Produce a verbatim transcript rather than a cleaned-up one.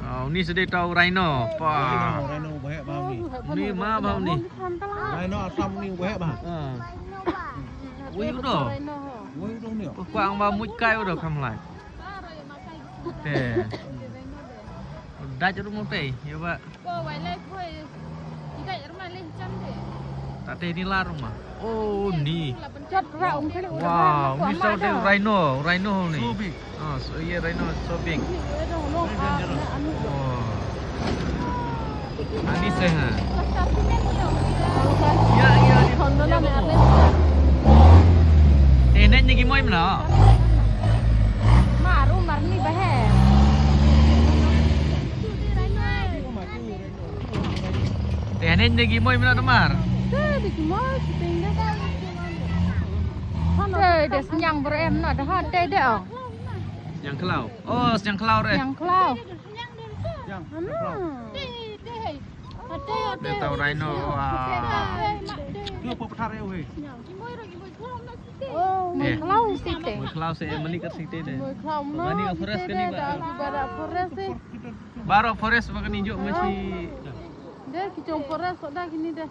Ah, uni sa dei tau rhino. Pa. Rhino, rhino baheh bha uni. Uni ma bha uni. Rhino Assam uni baheh bha. Ah. Wei u do. Wei u do uni. Kwah ba muit kai u do kham lai. Te. Dach ruh mo te, ïa ba. Ta te ni lar ma. Oh, ni. Wow, ni sa te rhino, rhino ni. So big. Ah, so, yeah, rhino is so big. Wow. Ani se ha. Ya, ya, ni. Te ne ni ki moi mna. Maru marni bahe. Te ne ni ki moi mna tamar. Te ni ki moi, te ni. Te de snyang ber em na, de ha te de oh. Snyang khlaw. Oh, snyang khlaw re. Snyang khlaw. Ana. Te tau rhino. Wah. Ki moi khlaw si te. Moi khlaw se mali kat si te de. Moi khlaw ma. Mani ka forest kani ba. Bara forest ba kani jok ma si. De ki jong forest da kini de.